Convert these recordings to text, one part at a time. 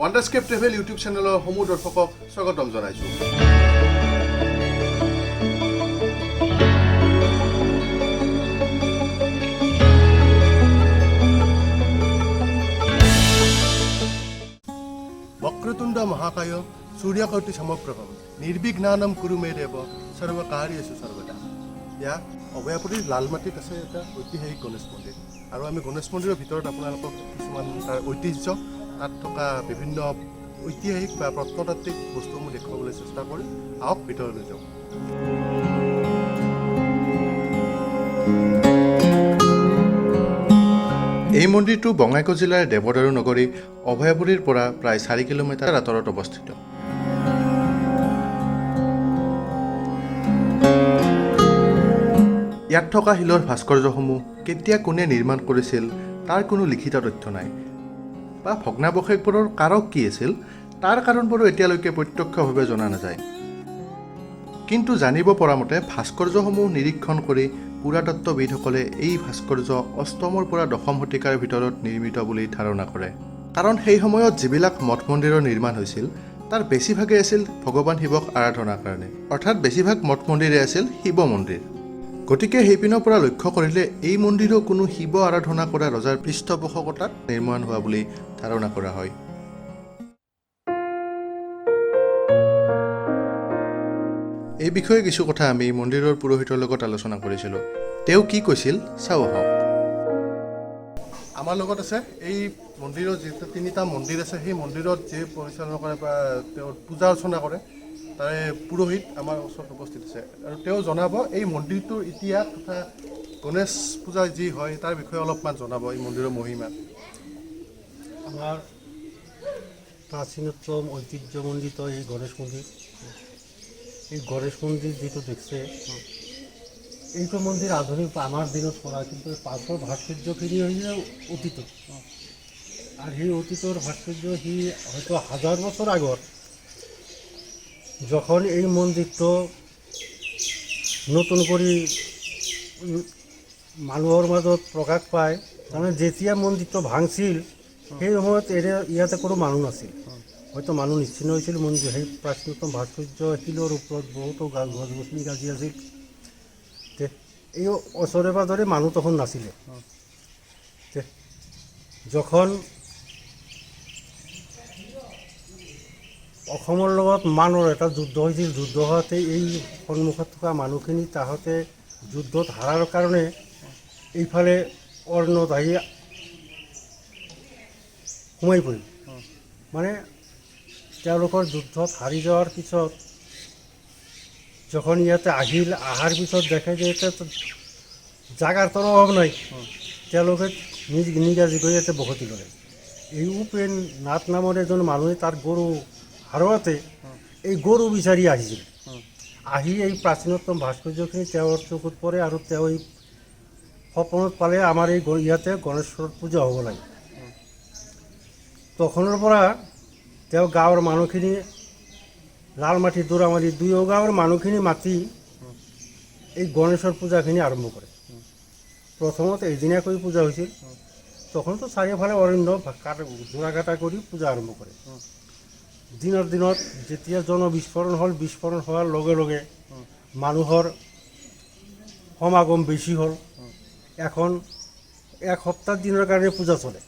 ৱাণ্ডাৰস্কেপ travel YouTube চেনেলৰ সমূহ দৰ্শকক স্বাগতম জনাইছোঁ। বক্ৰতুণ্ড মহাকায় সূৰ্যকৌটি সমপ্ৰভম নিৰ্বিঘ্নানম কুৰু মে দেৱ সৰ্বকাৰ্যেষু সৰ্বদা। ইয়াত অভয়াপুৰীৰ লালমাটিত আছে এটা ঐতিহাসিক গণেশ মন্দিৰ আৰু আমি গণেশ মন্দিৰৰ ভিতৰত আপোনালোকক কিছুমান তাৰ ঐতিহ্য, তাত থকা বিভিন্ন ঐতিহাসিক বা প্ৰত্নতাত্ত্বিক বস্তুসমূহ দেখুৱাবলৈ চেষ্টা কৰিম। আহক, ভিতৰলৈ যাওঁ। এই মন্দিৰটো বঙাইগাঁও জিলাৰ দেৱদাৰু নগৰী অভয়াপুৰীৰ পৰা প্ৰায় 4 কিলোমিটাৰ আঁতৰত অৱস্থিত। ইয়াত থকা শিলৰ ভাস্কৰ্যসমূহ কেতিয়া কোনে নিৰ্মাণ কৰিছিল, তাৰ কোনো লিখিত তথ্য নাই বা ভগ্নাৱশেষবোৰৰ কাৰক কি আছিল, তাৰ কাৰণবোৰো এতিয়ালৈকে প্ৰত্যক্ষভাৱে জনা নাযায়। কিন্তু জানিব পৰা মতে ভাস্কৰ্যসমূহ নিৰীক্ষণ কৰি পুৰাতত্ত্ববিদসকলে এই ভাস্কৰ্য অষ্টমৰ পৰা দশম শতিকাৰ ভিতৰত নিৰ্মিত বুলি ধাৰণা কৰে। কাৰণ সেই সময়ত যিবিলাক মঠ মন্দিৰৰ নিৰ্মাণ হৈছিল, তাৰ বেছিভাগেই আছিল ভগৱান শিৱক আৰাধনাৰ কাৰণে, অৰ্থাৎ বেছিভাগ মঠ মন্দিৰেই আছিল শিৱ মন্দিৰ। গতিকে সেইপিনৰ পৰা লক্ষ্য কৰিলে এই মন্দিৰো কোনো শিৱ আৰাধনা কৰা ৰজাৰ পৃষ্ঠপোষকতাত নিৰ্মাণ হোৱা বুলি ধাৰণা কৰা হয়। এই বিষয়ে কিছু কথা আমি মন্দিৰৰ পুৰোহিতৰ লগত আলোচনা কৰিছিলোঁ। তেওঁ কি কৈছিল, চাওঁ আহক। আমাৰ লগত আছে এই মন্দিৰৰ যিহেতু তিনিটা মন্দিৰ আছে, সেই মন্দিৰত যে পৰিচালনা কৰে বা তেওঁ পূজা অৰ্চনা কৰে, তাৰে পুৰোহিত আমাৰ ওচৰত উপস্থিত আছে আৰু তেওঁ জনাব এই মন্দিৰটোৰ ইতিহাস তথা গণেশ পূজা যি হয়, তাৰ বিষয়ে অলপমান জনাব, এই মন্দিৰৰ মহিমা। আমাৰ প্ৰাচীনতম ঐতিহ্যমণ্ডিত এই গণেশ মন্দিৰ, এই গণেশ মন্দিৰ যিটো দেখছে, এইটো মন্দিৰ আধুনিক, আমাৰ দিনত কৰা। কিন্তু এই পাথৰ ভাস্কৰ্যখিনি হৈছে অতীত আৰু সেই অতীতৰ ভাস্কৰ্য সি হয়তো হাজাৰ বছৰ আগৰ। যখন এই মন্দিৰটো নতুন কৰি মানুহৰ মাজত প্ৰকাশ পায়, তাৰমানে যেতিয়া মন্দিৰটো ভাঙছিল, সেই সময়ত ইয়াতে কোনো মানুহ নাছিল। হয়তো মানুহ নিশ্চিন্ন হৈছিল। মন্দিৰ সেই প্ৰাচীনতম ভাস্কৰ্য শিলৰ ওপৰত বহুতো গছ গছনি গাজি আছিল। এই ওচৰে পাজৰে মানুহ তখন নাছিলে। তে যখন অসমৰ লগত মানৰ এটা যুদ্ধ হৈছিল, যুদ্ধ হোৱাতে এই সন্মুখত থকা মানুহখিনি তাহাঁতে যুদ্ধত হাৰাৰ কাৰণে এইফালে অৰণ্যত আহি সোমাই পৰিল। মানে তেওঁলোকৰ যুদ্ধত হাৰি যোৱাৰ পিছত যখন ইয়াতে আহিল, অহাৰ পিছত দেখে যে ইয়াতে জাগাৰ তো অভাৱ নাই। তেওঁলোকে নিজ নিগাজি কৰি ইয়াতে বসতি ল'লে। এই উপেন নাথ নামৰ এজন মানুহে তাৰ গৰু হাৰোৱাতে এই গৰু বিচাৰি আহিছিল। আহি এই প্ৰাচীনতম ভাস্কৰ্যখিনি তেওঁৰ চকুত পৰে আৰু তেওঁ এই সপোনত পালে, আমাৰ এই ইয়াতে গণেশৰ পূজা হ'ব লাগে। তখনৰ পৰা তেওঁ গাঁৱৰ মানুহখিনি, লালমাটি, দৌৰামাৰী দুয়ো গাঁৱৰ মানুহখিনি মাতি এই গণেশৰ পূজাখিনি আৰম্ভ কৰে। প্ৰথমতে এদিনীয়াকৈ পূজা হৈছিল। তখনতো চাৰিওফালে অৰণ্য, কাট জোৰা কাটা কৰি পূজা আৰম্ভ কৰে। দিনৰ দিনত যেতিয়া জনবিস্ফোৰণ হ'ল, বিস্ফোৰণ হোৱাৰ লগে লগে মানুহৰ সমাগম বেছি হ'ল। এখন এক সপ্তাহ দিনৰ কাৰণে পূজা চলে।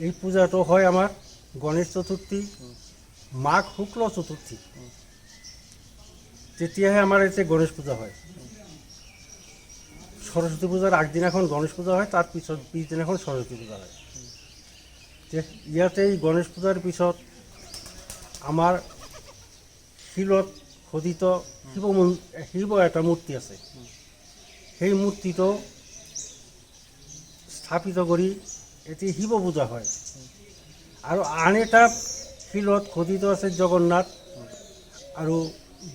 এই পূজাটো হয় আমাৰ গণেশ চতুৰ্থী, মাঘ শুক্ল চতুৰ্থী, তেতিয়াহে আমাৰ ইয়াতে গণেশ পূজা হয়। সৰস্বতী পূজাৰ আগদিনাখন গণেশ পূজা হয়, তাৰ পিছত পিছদিনাখন সৰস্বতী পূজা হয়। ইয়াতে এই গণেশ পূজাৰ পিছত আমাৰ শিলত খোদিত শিৱ এটা মূৰ্তি আছে। সেই মূৰ্তিটো স্থাপিত কৰি এটি শিৱ পূজা হয়। আৰু আন এটা শিলত খোদিত আছে জগন্নাথ আৰু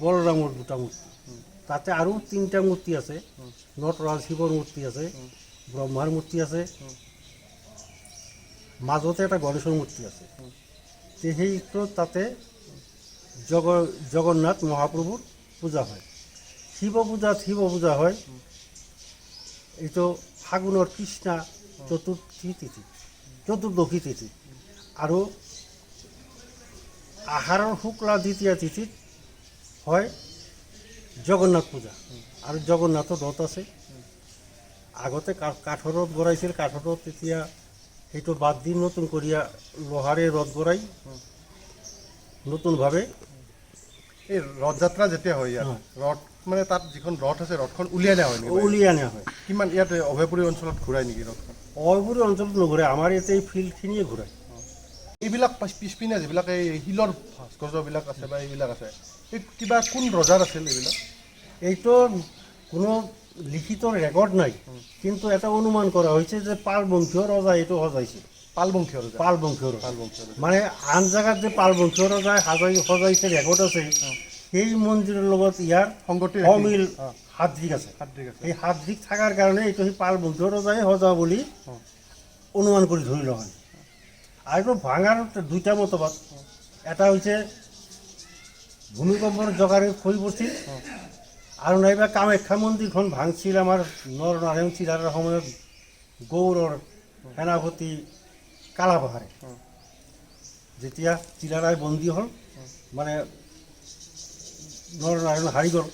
বলৰামৰ দুটা মূৰ্তি। তাতে আৰু তিনিটা মূৰ্তি আছে। নটৰাজ শিৱৰ মূৰ্তি আছে, ব্ৰহ্মাৰ মূৰ্তি আছে, মাজতে এটা গণেশৰ মূৰ্তি আছে। তে সেইটো তাতে জগন্নাথ মহাপ্ৰভুৰ পূজা হয়। শিৱ পূজাত শিৱ পূজা হয়। এইটো ফাগুনৰ কৃষ্ণা চতুৰ্থী তিথি, চতুৰ্দশী তিথি। আৰু আহাৰৰ শুক্লা দ্বিতীয়া তিথিত হয় জগন্নাথ পূজা। আৰু জগন্নাথৰ ৰথ আছে। আগতে কাঠৰ ৰথ গঢ়াইছিল, কাঠৰ ৰথ তেতিয়া সেইটো বাদ দি নতুন কৰিয়া লোহাৰে ৰথ গঢ়াই নতুনভাৱে। এই ৰথযাত্ৰা যেতিয়া হয় ইয়াত, ৰথ মানে তাত যিখন ৰথ আছে, ৰথখন উলিয়াই নিয়া হয় নেকি? উলিয়াই অনা হয়। কিমান ইয়াত অভয়পুৰী অঞ্চলত ঘূৰাই নেকি ৰথখন? অভয়পুৰী অঞ্চলত নুঘূৰে, আমাৰ ইয়াতে এই ফিল্ডখিনিয়ে ঘূৰায়। এইবিলাক পিছপিনে যিবিলাক এই শিলৰ ভাস্কৰ্যবিলাক আছে বা এইবিলাক আছে, এই কিবা কোন ৰজাৰ আছিল এইবিলাক? এইটো কোনো লিখিত ৰেকৰ্ড নাই, কিন্তু এটা অনুমান কৰা হৈছে যে পাল বংশীয় ৰজা এইটো সজাইছিল। পাল বংশীয় ৰজা? পাল বংশীয় ৰজা। পাল বংশীয় ৰজা। মানে আন জেগাত যে পাল বংশীয় ৰজাই সজাইছে ৰেকৰ্ড আছে, সেই মন্দিৰৰ লগত ইয়াৰ সংগতি অমিল সাদৃশ আছে। সাদৃশ আছে। সেই সাদৃশ থকাৰ কাৰণে এইটো সেই পাল বংশীয় ৰজাই সজা বুলি অনুমান কৰি ধৰি লোৱা হয়। আৰু ভাঙাৰ দুইটা মতবাদ, এটা হৈছে ভূমিকম্পৰ জোকাৰি খহি পৰিছিল, আৰু নাইবা কামাখ্যা মন্দিৰখন ভাঙছিল আমাৰ নৰনাৰায়ণ চিলাৰৰ সময়ত গৌৰৰ সেনাপতি কালাপাহাৰে। যেতিয়া চিলাৰায় বন্দী হ'ল, মানে নৰনাৰায়ণ হাৰি গ'ল,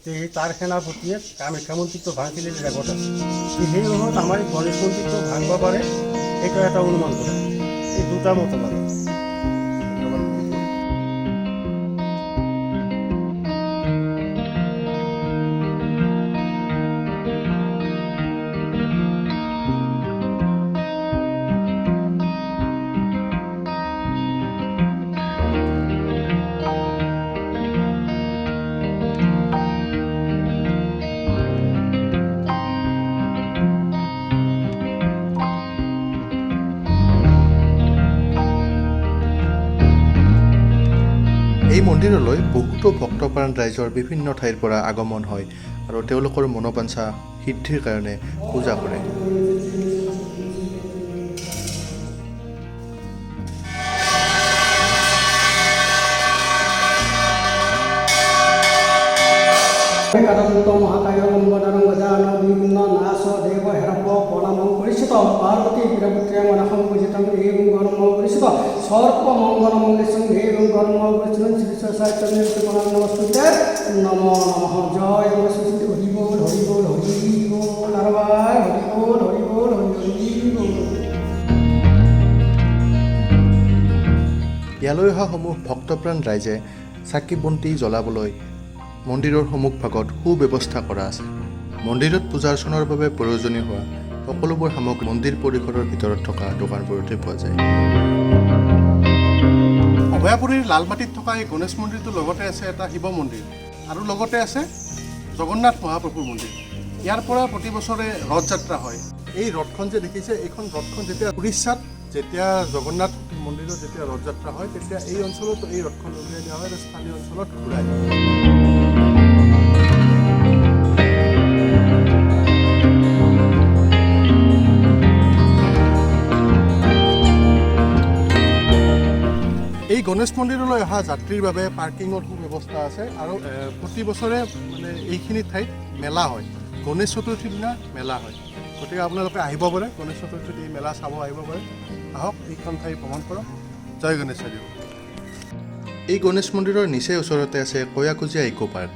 তে সেই তাৰ সেনাপতিয়ে কামাখ্যা মন্দিৰটো ভাঙছিল, এইটো ৰেকৰ্ড আছে। সেই সময়ত আমাৰ এই গণেশ মন্দিৰটো ভাঙিব পাৰে, সেইটো এটা অনুমান কৰে। এই দুটা মতবাদ। এই মন্দিৰলৈ বহুতো ভক্তপ্ৰাণ ৰাইজৰ বিভিন্ন ঠাইৰ পৰা আগমন হয় আৰু তেওঁলোকৰ মনোবাঞ্ছা সিদ্ধিৰ কাৰণে পূজা কৰে। একদন্ত মহাকায় লম্বদৰং গজান বিঘ্ন নাশ দেৱ হেৰম্ব প্ৰণামং কৰিছিত পাৰ্বতী বীৰপুত্ৰে মনসং পূজিতং দেৱং কৰ্ম কৰিছিত সৰ্প মংগল মংগলেশং দেৱং কৰ্ম কৰিছিত শ্ৰী সাচাৰ্য নমস্তুতে নম নমঃ। জয় সৰস্বতী। হৰি বল হৰি বল হৰি বল নাৰায়ণ হৰি বল হৰি বল হৰি হৰি বল। ইয়ালৈ অহা সমূহ ভক্তপ্ৰাণ ৰাইজে চাকি বন্তি জ্বলাবলৈ মন্দিৰৰ সন্মুখভাগত সুব্যৱস্থা কৰা আছে। মন্দিৰত পূজা অৰ্চনাৰ বাবে প্ৰয়োজনীয় হোৱা সকলোবোৰ সামগ্ৰী মন্দিৰ পৰিসৰৰ ভিতৰত থকা দোকানবোৰতে পোৱা যায়। অভয়াপুৰীৰ লালমাটিত থকা এই গণেশ মন্দিৰটোৰ লগতে আছে এটা শিৱ মন্দিৰ আৰু লগতে আছে জগন্নাথ মহাপ্ৰভুৰ মন্দিৰ। ইয়াৰ পৰা প্ৰতি বছৰে ৰথযাত্ৰা হয়। এই ৰথখন যে দেখিছে, এইখন ৰথখন যেতিয়া উৰিষ্যাত যেতিয়া জগন্নাথ মন্দিৰত যেতিয়া ৰথযাত্ৰা হয়, তেতিয়া এই অঞ্চলত এই ৰথখন উলিয়াই দিয়া হয় আৰু স্থানীয় অঞ্চলত ঘূৰায়। এই গণেশ মন্দিৰলৈ অহা যাত্ৰীৰ বাবে পাৰ্কিঙৰ সুব্যৱস্থা আছে আৰু প্ৰতি বছৰে মানে এইখিনি ঠাইত মেলা হয়। গণেশ চতুৰ্থীৰ দিনা মেলা হয়। গতিকে আপোনালোকে আহিব পাৰে, গণেশ চতুৰ্থীত এই মেলা চাব আহিব পাৰে। আহক, এইখন ঠাই ভ্ৰমণ কৰক। জয় গণেশ। এই গণেশ মন্দিৰৰ নিচেই ওচৰতে আছে কয়াকুজীয়া ইক' পাৰ্ক।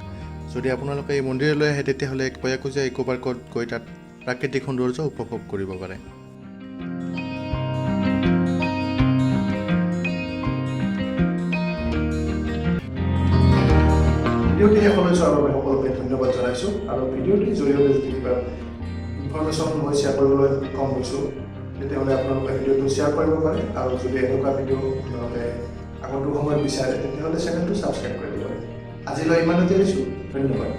যদি আপোনালোকে এই মন্দিৰলৈ আহে, তেতিয়াহ'লে কয়াকুজীয়া ইক' পাৰ্কত গৈ তাত প্ৰাকৃতিক সৌন্দৰ্য উপভোগ কৰিব পাৰে। ভিডিঅ'টি শেষলৈ চোৱাৰ বাবে সকলোকে ধন্যবাদ জনাইছোঁ আৰু ভিডিঅ'টিৰ জৰিয়তে যদি কিবা ইনফৰমেশ্যন মই শ্বেয়াৰ কৰিবলৈ সক্ষম হৈছোঁ, তেতিয়াহ'লে আপোনালোকে ভিডিঅ'টো শ্বেয়াৰ কৰিব পাৰে আৰু যদি এনেকুৱা ভিডিঅ' আপোনালোকে আগন্তুক সময়ত বিচাৰে, তেতিয়াহ'লে চেনেলটো ছাবস্ক্ৰাইব কৰিব পাৰে। আজিলৈ ইমানতে দিছোঁ, ধন্যবাদ।